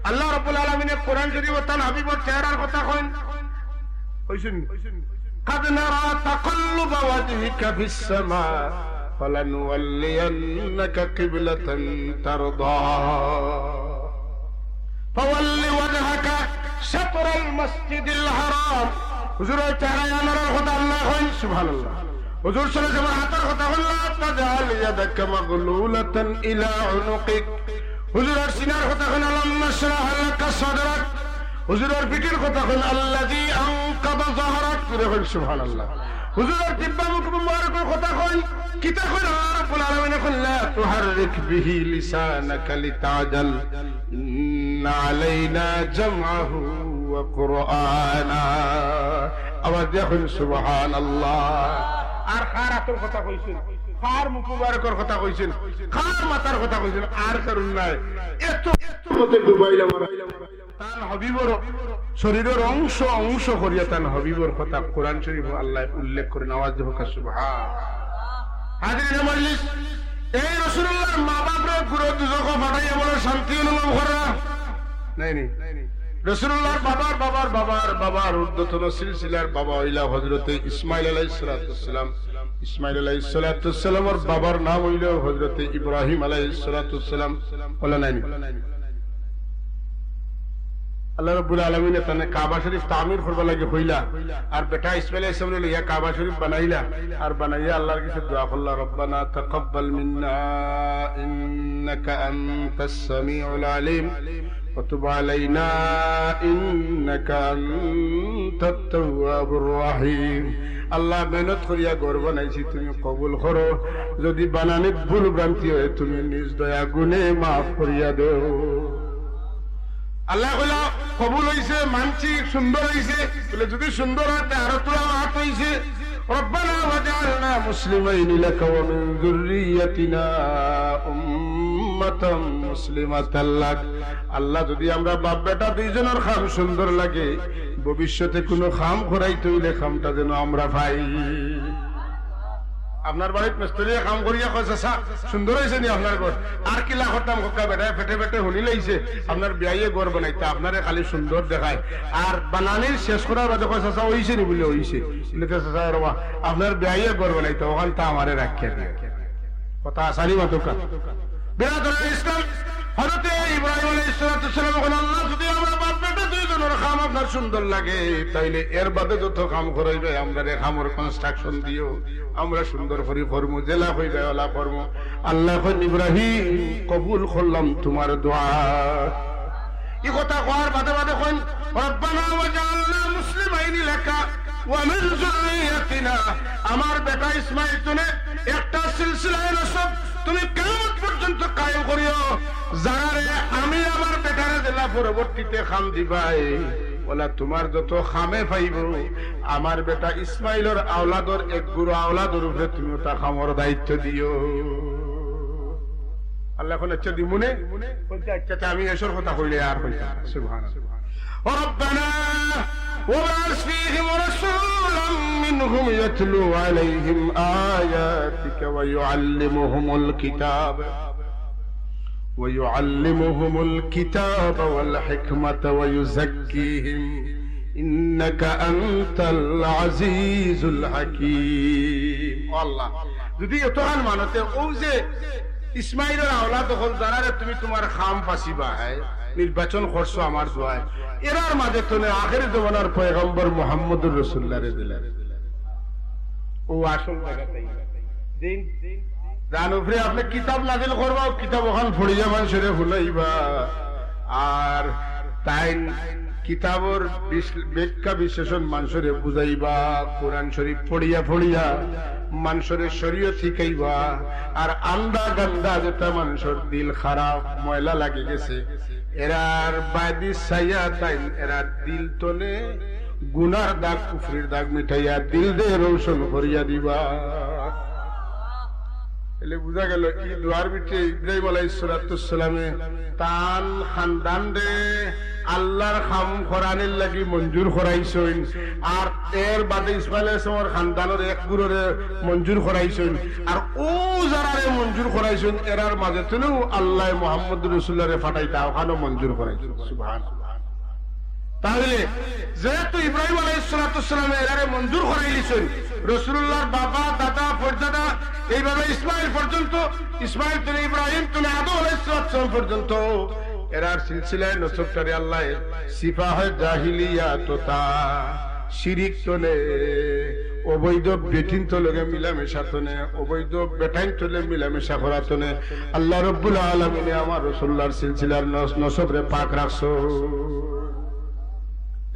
আল্লাহ রাব্বুল আলামিনে কোরআন শরীফো তান হাবিবর চেহারার কথা কইন। কইছইন নি? "قد نرى تقلب وجهك في السماء فلنولينك قبلة ترضاها فول وجهك شطر المسجد الحرام।" হুজুরর চেহারা আনার কথা আল্লায় কইন, সুবহানাল্লাহ। হুজুর সাল্লাল্লাহু আলাইহি ওয়াসাল্লামর আতর কথা কইন, "لا تجعل يدك مغلولة إلى عنقك।" হুজুরর সিনার কথা কইন, "ألم نشرح لك صدرك।" হুজুরর পিঠর কথা কইন, "الذي أنقض ظهرك।" জোরে কইন, সুবহানাল্লাহ। হুজুরর জিব্বা মুখ মুবারকর কথা কইন, কিতা কইন? আল্লাহ রাব্বুল আলামিনে কইন, "لا تحرك به لسانك لتعجل إن علينا جمعه وقرآنه।" আওয়াজ দিয়া কইন, সুবহানাল্লাহ। আর কার আতর কথা কইছইন, কার মুখ মুবারকর কথা কইছইন, কার মাথার কথা কইছইন, আর কারণ নাই। এত, এত মতে ডুবাইলাম আমরা। তান হাবিবর শরীরর অংশ অংশ করিয়া তান হাবিবর কথা কোরআন শরীফো আল্লায় উল্লেখ করইন। আওয়াজ দিয়া কউক্কা সুবহান। হাজিরিনে মজলিস, এই রাসূলুল্লাহর মা-বাপরে গুরু দুজখো পাঠাইয়া বড় শান্তি অনুভব কররা? নাই, নাই। রাসূলুল্লাহর বাবার বাবার বাবার বাবার ঊর্ধ্বতন সিলসিলার বাবা অইলা হযরতে ইসমাঈল আলাইহিস সালাতু ওয়াস সালাম। ইসমাঈল আলাইহিস সালাতু ওয়াস সালামর বাবার নাম অইলো হযরতে ইব্রাহিম আলাইহিস সালাতু ওয়াস সালাম। বলা নাই নি? আল্লাহ রাব্বুল আলামিনে তানে কাবা শরীফ তামির করবার লাগি কইলা, আর বেটা ইসমাইল আলাইহিস সালামরে লইয়া কাবা শরীফ বানাইলা, আর বানাইয়া আল্লাহর কাছে দোয়া করলা, "রব্বানা তাকাব্বাল মিন্না ইন্নাকা আনতাস সামিউল আলিম ওয়া তুব আলাইনা ইন্নাকা আনতাত তাওয়াবুর রহিম।" আল্লাহ, মেহনত করিয়া ঘর বানাইছি, তুমি কবুল করো। যদি বানানিত ভুল ভ্রান্তি হয়, তুমি নিজ দয়া গুণে মাফ করিয়া দেও। আল্লায় কইলা, "কবুল অইছে, মানছি, সুন্দর অইছে।" বলে, "যদি সুন্দর হয়, তে আরো তুলা মাত অইছে। রব্বানা ওয়াজআলনা মুসলিমাইনি লাকা ওয়া মিন যুররিয়াতিনা উম্মাতাম মুসলিমাতাল লাক।" আল্লাহ, যদি আমরা বাপ বেটা দুইজনর কাম সুন্দর লাগে, ভবিষ্যতে কোনো কাম করাইতে অইলে কামটা যেন আমরা পাই। আপনার বাড়িত মিস্ত্রিয়ে কাম করিয়া কয়, "চাচা, সুন্দর অইছে নি আপনার ঘর?" "আর কিলা করতাম কউক্কা, বেটায় পেটে পেটে হুনিলাইছে আপনার বিয়াইয়ে ঘর বানাইতা, আপনারে খালি সুন্দর দেখায়। আর বানানি শেষ করার বাদে কয়, 'চাচা, অইছে নি?' বলে, "অইছে।" বলে, "তে চাচা, রে বা, আপনার বিয়াইয়ে ঘর বানাইতা, অখানতা আমারে রাখিয়া দিয়া।" কথা আসানি মাতুকা। বিরাদরানে ইসলাম, হযরতে ইব্রাহিম আলাইহিস সালাতু ওয়াস সালাম কইন, "আল্লাহ, যদি আমরা বাপ বেটা দুইজনর কাম আপনার সুন্দর লাগে, তাইলে এর বাদে যত কাম করাইবায়, আমরারে কামর construction দিও, আমরা সুন্দর করি করমু, যেলা কইবায় অলা করমু।" আল্লায় কইন, "ইব্রাহিম, কবুল করলাম তুমার দোয়া।" ই কথা কওয়ার বাদে বাদে কইন, "রব্বানা ওয়াজআলনা মুসলিমাইনি লাকা ওয়া মিন যুররিয়াতিনা।" আমার বেটা ইসমাইল তনে একটা সিলসিলায়ে নসব তুমি কিয়ামত পর্যন্ত কায়েম করিও, যারারে আমি আমার বেটারে দিলা পরবর্তীতে কাম দিবায়, অলা তুমার যত কামে পাইবো, আমার বেটা ইসমাইলর আওলাদর এক গুরু আওলাদর উপরে তুমি অতা কামর দায়িত্ব দিও। আল্লায় কইন, "আচ্ছা, দিমুনে।" কইছে, "আচ্ছা, আচ্ছা, আমি এসর কথা কইলে আর কইতাম না।" সুবহানাল্লাহ। ربنا وابعث فيهم رسولا منهم يتلو عليهم آياتك ويعلمهم الكتاب ويعلمهم الكتاب والحكمة ويزكيهم إنك أنت العزيز الحكيم। ও আল্লাহ, যুদি অতখান মানতে অউ যে ইসমাইলর আওলাদ অকল যারারে তুমি তুমার কাম পাছিবায়, নির্বাচন করছো আমার দোয়ায়, এরার মাঝে তনে আখেরি জমানার পয়গম্বর মুহাম্মদুর রাসূলুল্লাহরে দিলা। অউ আসল জাগাত আইন। দিন যান উপরে আপনে কিতাব নাজিল করবা, কিতাব অখান পড়িয়া মানষরে হুনাইবা। আর তাইন কিতাবর বিশ-, ব্যাখ্যা বিশ্লেষণ মানষরে বুঝাইবা, কোরআন শরীফ পড়িয়া পড়িয়া মানষরে শরীয়ত শিখাইবা। আর আন্দা গান্দা যেটা মানষর দিল খারাপ, ময়লা লাগি গেছে, এরার বায়দি চাইয়া তাইন এরার দিল তনে গুনার দাগ, কুফরির দাগ মিটাইয়া দিলরে রোশন করিয়া দিবা। এলে বুঝা গেল, ই দোয়ার ভিতরে ইব্রাহিম আলাইহিস সালাতু ওয়াস সালামে তান খানদানরে আল্লাহর কাম করানির লাগি মঞ্জুর করাইছইন, আর এর বাদে ইসমাইল আলাইহিস সালামর খানদানর এক গুরুরে মঞ্জুর করাইছইন, আর অউ যারারে মঞ্জুর করাইছইন, এরার মাঝে তনেউ আল্লায় মুহাম্মদুর রাসূলুল্লাহরে পাঠাইতা, অখানও মঞ্জুর করাইছইন। সুবহানাল্লাহ। তাহলে যেহেতু ইব্রাহিম আলাইহিস সালাতু ওয়াস সালামে এরারে মঞ্জুর করাইলিছইন, রাসূলুল্লাহর বাবা, দাদা, পরদাদা, এইভাবে ইসমাইল পর্যন্ত, ইসমাইল তনে ইব্রাহিম তনে আদম আলাইহিস সালাতু ওয়াস সালাম পর্যন্ত এরার সিলসিলায়ে নসবটারে আল্লায় সিফাহে জাহিলিয়া তথা শিরিক তনে, অবৈধ বেটিন্তর লগে মিলামেশা তনে, অবৈধ বেটাইন্তর লগে মিলামেশা করা তনে আল্লাহ রব্বুল আলামিনে আমার রাসূলুল্লাহর সিলসিলার নস-, নসবরে পাক রাখছো।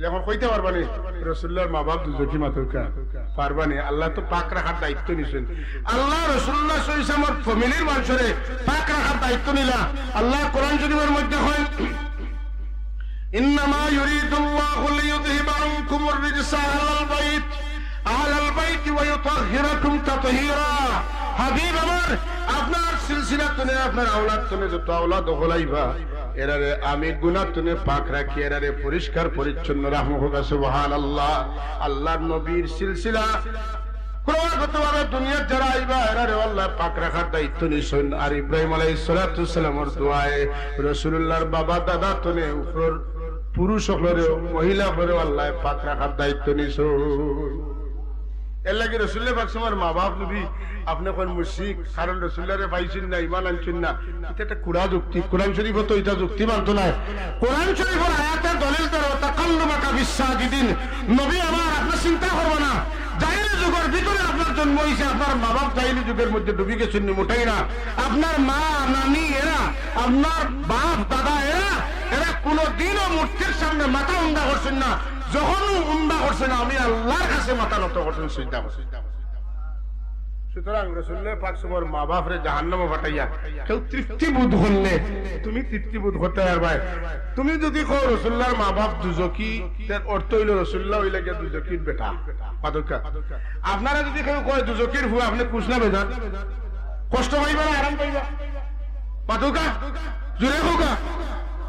অখন কইতা পারবানি, রাসূলুল্লাহর মা-বাপ দুজখি? মাতউক্কা, পারবানি? আল্লায় তো পাক রাখার দায়িত্ব নিছইন। আল্লায় রাসূলুল্লাহ সাল্লাল্লাহু আলাইহি ওয়াসাল্লামর ফ্যামিলির মানষরে পাক রাখার দায়িত্ব নিলা। আল্লায় কোরআন শরীফর মধ্যে কইন, "إنما يريد الله ليذهب عنكم الرجس أهل البيت، أهل البيت ويطهركم تطهيرا।" হাবিব আমার, আপনার সিলসিলা তনে, আপনার আওলাদ তনে যত আওলাদ অকল আইবা, এরারে আমি গুনা তনে পাক রাখি, এরারে পরিষ্কার পরিচ্ছন্ন রাখমু। কউক্কা সুবহানাল্লাহ। আল্লাহর নবীর সিলসিলা ক্রমাগতভাবে দুনিয়াত যারা আইবা, এরারেও আল্লায় পাক রাখার দায়িত্ব নিছইন। আর ইব্রাহিম আলাইহিস সালাতু ওয়াস সালামর দোয়ায় রাসূলুল্লাহর বাবা দাদা তনে উপরর পুরুষ অকলরেও, মহিলা অকলরেও আল্লায় পাক রাখার দায়িত্ব নিছইন। এরলাগি রাসূলুল্লাহ পাক সাল্লাল্লাহু আলাইহি ওয়াসাল্লামর মা-বাপ যুদি আপনে কইন মুশরিক, কারণ রাসূলুল্লাহরে পাইছইন না, ঈমান আনছইন না, ইটা একটা কুড়া যুক্তি। কোরআন শরীফো তো ইটা যুক্তি মানতো নায়। কোরআন শরীফর আয়াতে দলিল দেয়, "ওয়া তাকাল্লুবাকা ফিস সাজিদিন।" নবী আমার, আপনে চিন্তা করবা না, জাহিলি যুগর ভিতরে আপনার জন্ম অইছে, আপনার মা-বাপ জাহিলি যুগর মধ্যে ডুবি গেছইন নি? মোটেই না। আপনার মা, নানি এরা, আপনার বাপ, দাদা এরা, এরা কুনুদিনও মূর্তির সামনে মাথা উন্দা করছইন না। যখনউ উন্দা করছইন, আমি আল্লাহর কাছে মাথা নত করছইন, সিজদা করছইন। সুতরাং রাসূলুল্লাহ পাক সাল্লাল্লাহু আলাইহি ওয়াসাল্লামর মা-বাপরে জাহান্নামো পাঠাইয়া কেউ তৃপ্তি বোধ করলে, তুমি তৃপ্তি বোধ করতায় পারবায়। তুমি যুদি কও রাসূলুল্লাহর মা-বাপ দুজখি, তার অর্থ অইলো রাসূলুল্লাহ অইলা গিয়া দুজখির বেটা। মাতউক্কা। আপনারে যুদি কেউ কয় দুজখির ফুয়া, আপনে খুশ না বেজার? কষ্ট পাইবা না আরাম পাইবা? মাতউক্কা, জোরে কউক্কা,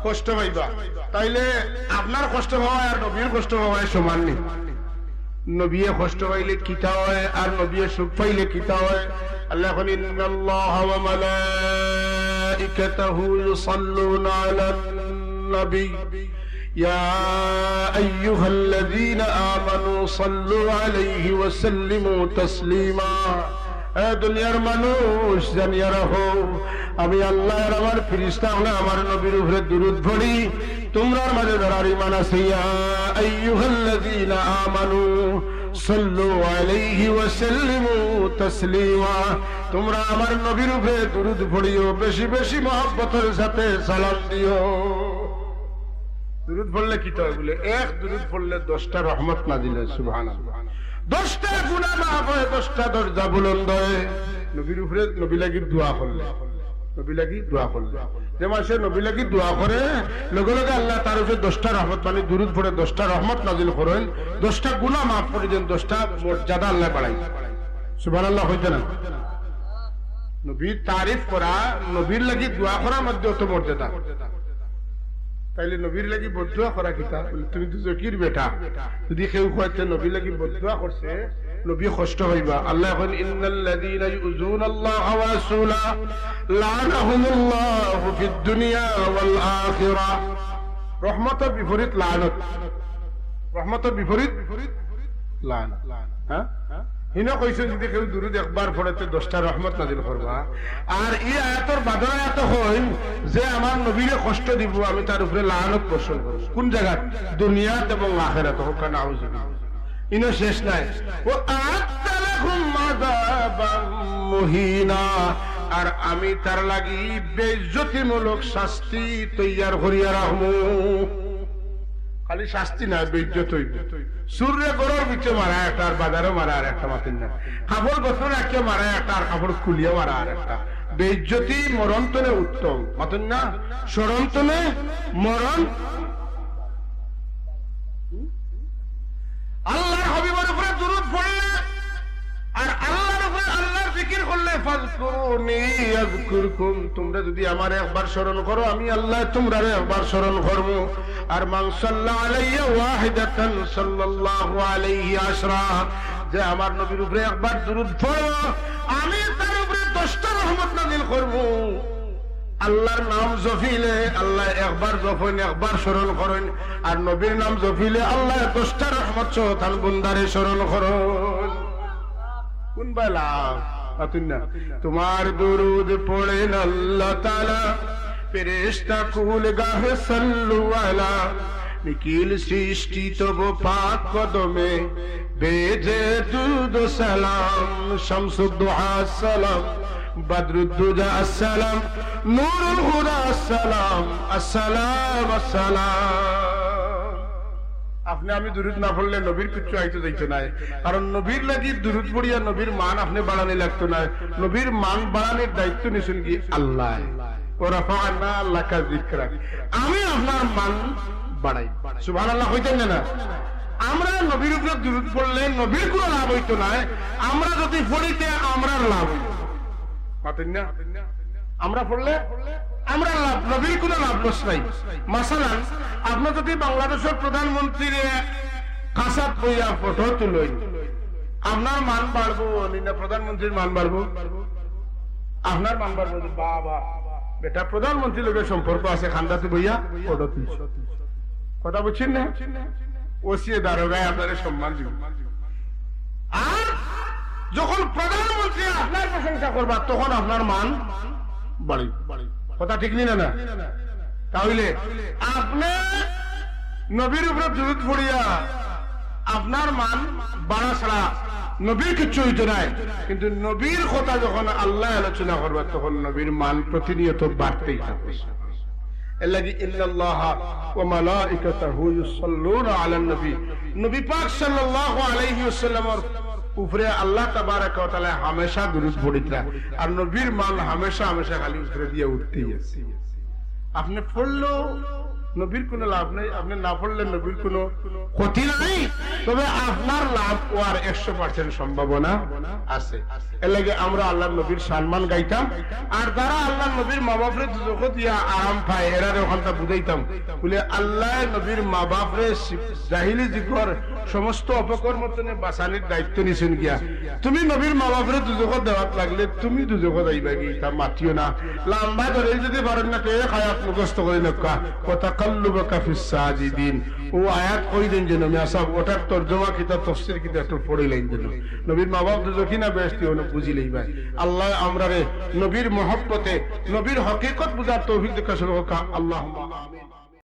কষ্ট পাইবা। তাইলে আপনার কষ্ট পাওয়া আর নবীর কষ্ট পাওয়া সমান নি? নবিয়ে কষ্ট পাইলে কিতা অয় আর নবিয়ে সুখ পাইলে কিতা অয়? আল্লায় কইন, "ইন্নাল্লাহা ওয়া মালাইকাতাহু ইউসাল্লুনা আলান নাবী, ইয়া আইয়ুহাল্লাযীনা আমানু সাল্লু আলাইহি ওয়া সাল্লিমু তাসলিমা।" এ দুনিয়ার মানুষ, জানিয়া রাখো, আমি আল্লাহ আর আমার ফিরিস্তা অকলে আমার নবীর উপরে দুরুদ পড়ি। তুমরার মাঝে যারার ঈমান আছে, ইয়া আইয়ুহাল্লাযীনা আমানু সাল্লু আলাইহি ওয়া সাল্লিমু তাসলিমা। তুমরা আমার নবীর উপরে দুরুদ পড়িও, বেশি বেশি মহব্বতের সাথে সালাম দিও। দুরুদ পড়লে কিতা অয় বুলে, এক দুরুদ পড়লে দশটা রহমত নাজিল অয়। সুবহানাল্লাহ। দশটা গুনাহ মাফ অয়, দশটা দরজা বুলন্দ অয়। নবীর উপরে, নবীর লাগি দোয়া করলে, নবীর লাগি দোয়া করলে, যে মানষে নবীর লাগি দোয়া করে, লগে লগে আল্লায় তার উপরে দশটা রহমত, মানে দুরুদ পড়ে দশটা রহমত নাজিল করইন, দশটা গুনাহ মাফ করি দেইন, দশটা মর্যাদা আল্লায় বাড়াইন। সুবহানাল্লাহ কইতা না? নবীর তারিফ করা, নবীর লাগি দোয়া করার মধ্যে অত মর্যাদা। তাইলে নবীর লাগি বদদোয়া করা কিতা? বুলে, তুমি তো জকির বেটা। যদি কেউ কয় তে নবীর লাগি বদদোয়া করছে, নবী কষ্ট পাইবা। আল্লায় কইন, "ইন্নাল্লাযীনা ইউযুনাল্লাহা ওয়া রাসূলাহু লাআনাহুমুল্লাহু ফিদ দুনিয়া ওয়াল আখিরাহ।" রহমতর বিপরীত লানত। রহমতর বিপরীত লানত। হ্যাঁ? হিনো কইছইন, যদি কেউ দুরুদ একবার পড়ে তে দশটা রহমত নাজিল করবা। আর ই আয়াতর বাদর আয়াতো কইন, যে আমার নবীরে কষ্ট দিবো, আমি তার উপরে লানত বর্ষণ করমু। কোন জাগাত? দুনিয়াত এবং আখিরাত। কউক্কা নাউজুবিল্লাহ। ইনো শেষ নায়। "ওয়া আ'আদ্দা লাহুম আযাবাম মুহিনা।" আর আমি তার লাগি বেইজ্জতিমূলক শাস্তি তৈয়ার করিয়া রাখমু। খালি শাস্তি নায়, বেইজ্জত অইবো। চুররে ঘরর ভিতরে মারা একটা, আর বাজারো মারা আর একটা, মাতইন না। কাপড় গছলো রাখিয়া মারা একটা, আর কাপড় খুলিয়া মারা আর একটা। বেইজ্জতি মরণ তনে উত্তম, মাতইন না? শরম তনে মরণ। আল্লাহর হাবিবর উপরে দুরুদ পড়লে আর আল্লাহর উপরে, আল্লাহর জিকির করলে, "ফাযকুরুনি আযকুরকুম", তুমরা যদি আমারে একবার স্মরণ করো, আমি আল্লায় তুমরারে একবার স্মরণ করমু। আর "মান সাল্লা আলাইয়া ওয়াহিদাতান সাল্লাল্লাহু আলাইহি আশরা", যে আমার নবীর উপরে একবার দুরুদ পড়ো, আমি তার উপরে দশটা রহমত নাজিল করমু। আল্লাহর নাম জপিলে আল্লায় একবার জপইন, একবার স্মরণ করইন, আর নবীর নাম জপিলে আল্লায় দশটা রহমত সহ তান বন্দারে স্মরণ করইন। কোন বেলা? মাতইন না। তোমার দুরুদ পড়েন আল্লাহ তাআলা, ফেরেশতা কুল গাহে সাল্লু আলা, নিখিল সৃষ্টি তব পাক কদমে, বেজে দুরুদ সালাম, শামসুদ্দোহা সালাম, বদরুদ্দুজা আসসালাম, নুরুল হুদা আসসালাম, আসসালাম, আসসালাম। আপনে আমি দুরুদ না পড়লে নবীর কিচ্ছু আইতো যাইতো নায়, কারণ নবীর লাগি দুরুদ পড়িয়া নবীর মান আপনে বাড়ানি লাগতো নায়। নবীর মান বাড়ানির দায়িত্ব নিছইন কি? আল্লায়। "ওয়া রাফা'না লাকা যিকরাক", আমি আপনার মান বাড়াই। সুবহানাল্লাহ কইতা না? আমরা নবীর উপরে দুরুদ পড়লে নবীর কোনো লাভ অইতো নায়, আমরা যদি পড়ি তে আমরার লাভ অইবো। মাতইন না? আমরা পড়লে আমরার লাভ, নবীর কোনো লাভ লস নাই। মাসালান, আপনে যদি বাংলাদেশর প্রধানমন্ত্রীর কাছাত বইয়া ফটো তুলইন, আপনার মান বাড়বো নি না প্রধানমন্ত্রীর মান বাড়বো? আপনার মান বাড়বো যে, "বাবা, বেটা প্রধানমন্ত্রীর লগে সম্পর্ক আছে, কান্দাত বইয়া ফটো তুলছে।" কথা বুঝছইন না? ওসিয়ে দারোগায় আপনারে সম্মান দিবো। আর যখন প্রধানমন্ত্রী আপনার প্রশংসা করবা, তখন আপনার মান বাড়িবো। কথা ঠিক নি না? না, তাইলে আপনে নবীর উপরে দুরুদ পড়িয়া আপনার মান বাড়া ছাড়া নবীর কিচ্ছু অইতো নায়। কিন্তু নবীর কথা যখন আল্লায় আলোচনা করবা, তখন নবীর মান প্রতিনিয়ত বাড়তেই থাকে। এর লাগি, "ইন্নাল্লাহা ওয়া মালাইকাতাহু ইউসাল্লুনা আলান নবী।" নবী পাক সাল্লাল্লাহু আলাইহি ওয়াসাল্লামর উপরে আল্লাহ তাবারাকা ওয়া তাআলা হামেশা দুরুদ পড়িতরা। আর নবীর মান হামেশা, হামেশা খালি উপরে দিয়া উঠতেই আছে। আপনে পড়লেও নবীর কোনো লাভ নাই, আপনে না পড়লে নবীর কোনো ক্ষতি নাই, তবে আপনার লাভ অওয়ার একশো percent সম্ভাবনা আছে। এর লাগি আমরা আল্লাহর নবীর সম্মান গাইতাম। আর যারা আল্লাহর নবীর মা বাপরে দুজখো দিয়া আরাম পায়, এরারে অখানটা বুঝাইতাম। বুলে, আল্লায় নবীর মা বাপরে সি-, জাহিলি যুগর সমস্ত অপকর্ম তনে বাঁচানির দায়িত্ব নিছইন গিয়া। তুমি নবীর মা বাপরে দুজখো দেওয়াত লাগলে তুমি দুজখো যাইবা গি, ইতা মাতিও না। লম্বা ধরে যদি পারইন না, তে এক আয়াত মুখস্থ করি নেউক্কা, "ওয়া তাকাল্লুবাকা ফিস সাজিদিন।" অউ আয়াত কই দেইন যেন, মিয়া সাব, ওটার তর্জমা কিতা, তফসির কিতা একটু পড়িলাইন যেন। নবীর মা বাপ দুজখি না বেহেশতি, অনো বুঝিলাইবা। আল্লায় আমরারে নবীর মহব্বতে, নবীর হকিকত বুঝার তৌফিক দেউক্কা, সবে কউক্কা, আল্লাহুম্মা আমিন।